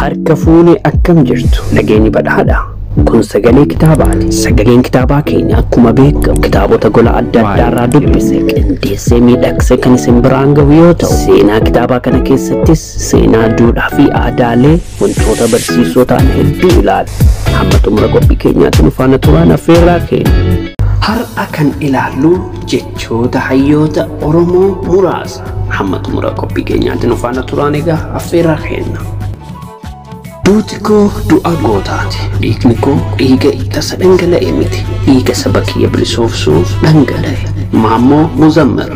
Harka fuunee akkam jirtu? Nageenyi badhaadha. Kun sagalee kitaabaati. Sagaleen kitaabaa keenya akkuma beekamu kitaabota gola adda addaarraa dubbise qindeessee miidhagsee kan isin biraan gahu yoo ta'u, seenaa kitaabaa kana keessattis seenaa duudhaa fi aadaalee wantoota barsiisoo ta'an hedduu ilaala. Hamma xumura qophii keenyaatti nu faana turaan affeerraa keenya. Har'a kan ilaallu jechoota hayyoota Oromoo muraasa. Hamma xumura qophii keenyaatti nu faana turaan egaa affeerraa keenya. Duuti koo du'a gootaati. Dhiigni koo dhiiga tasa dhangala'e miti. Dhiiga saba kiyya bilisoomsuuf dhangala'e. Maammoo Muzammar.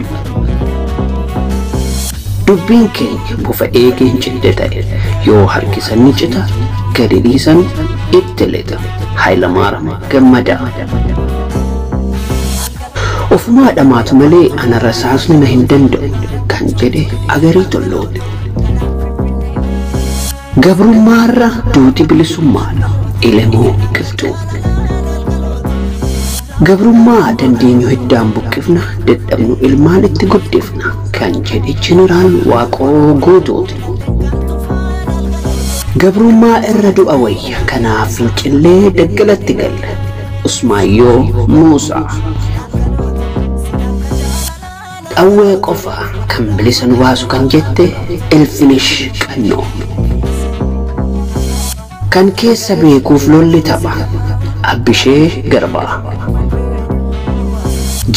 Dubbiin keenya bofa eegeen cidde ta'e. Yoo harkisan ni cita, gadi dhiisan itti lixa. Hayilamaariyaam Gammadaa. Ofumaa dhamaatu malee ana rasaasni na hin danda'u kan jedhe Agarii Tollooti. Gabrummaarra duuti bilisummaadha. Elemoo Qilxuu. Gabrummaa dandeenyu hiddaan buqqifna, dadhabnu ilmaan itti guddifna kan jedhe Jeneraal Waaqoo Guutuuti. Gabrummaa irra du'a wayya, kanaaf fincillee daggalatti galle. Usmaayyoo Muusaa. Qawwee qofa kan bilisa nu baasu kan jette Elfinish Qannoo. Kan keessa beekuuf lolli tapha. Abbishee Garbaa.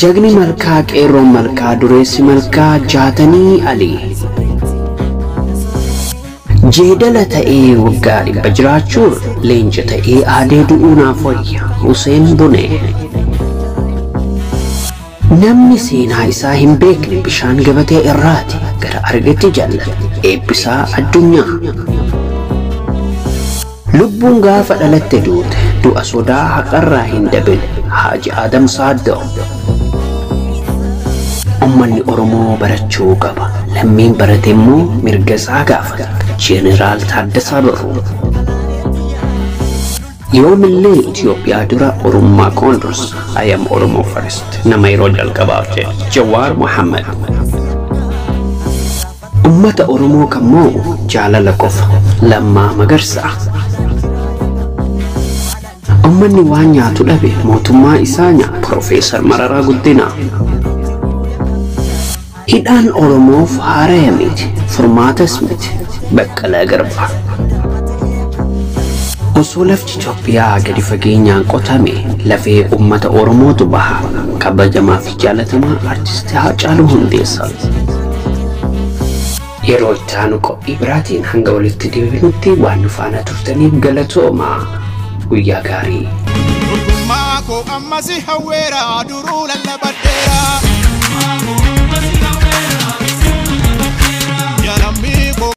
Jagni malkaa, qeerroon malkaa, dureessi malkaa Jaatanii Alii. Jeedala ta'ee waggaa 100 jiraachuun leenca ta'ee aadee du'uu naaf wayya. Huseen Bunee. Namni seenaa isaa hin beekne bishaan gabatee irraati gara argetti jaallata. Eebbisaa Addunyaa. Lubbuun gaafa dhalatte duute du'a sodaa haqarraa hin dabin. Haaji Adam Saaddoo. Uummanni Oromoo barachuu qaba. Lammiin barate immoo mirga isaa gaafata. Jeneraal Taaddasaa Birruu. Yoomillee Itoophiyaa dura Oromummaa koon dursa. I am Oromo first. Nama yeroo jalqabaaf jedhe. Jawaar Mohammed. Uummata Oromoo kan moo'u jaalala qofa. Lammaa Magarsaa. Uummanni waan nyaatu dhabe mootummaa isaa nyaata. Profeesar Mararaa Guddinaa. Hidhaan Oromoof haaraya miti, furmaatas miti. Baqqalaa Garbaa. Osoo lafti Itoophiyaa gadi fageenyaan qotame lafee uummata Oromootu baha. Kabajamaa fi jaalatamaa Artisti Haacaaluu Hundeessaa. Yeroo itti aanu qophii biraatiin hanga walitti deebinutti waan nu faana turtaniif galatoomaa. Guyyaa gaarii. Ogummaa koo ammas hawweera duruu lallabadheera.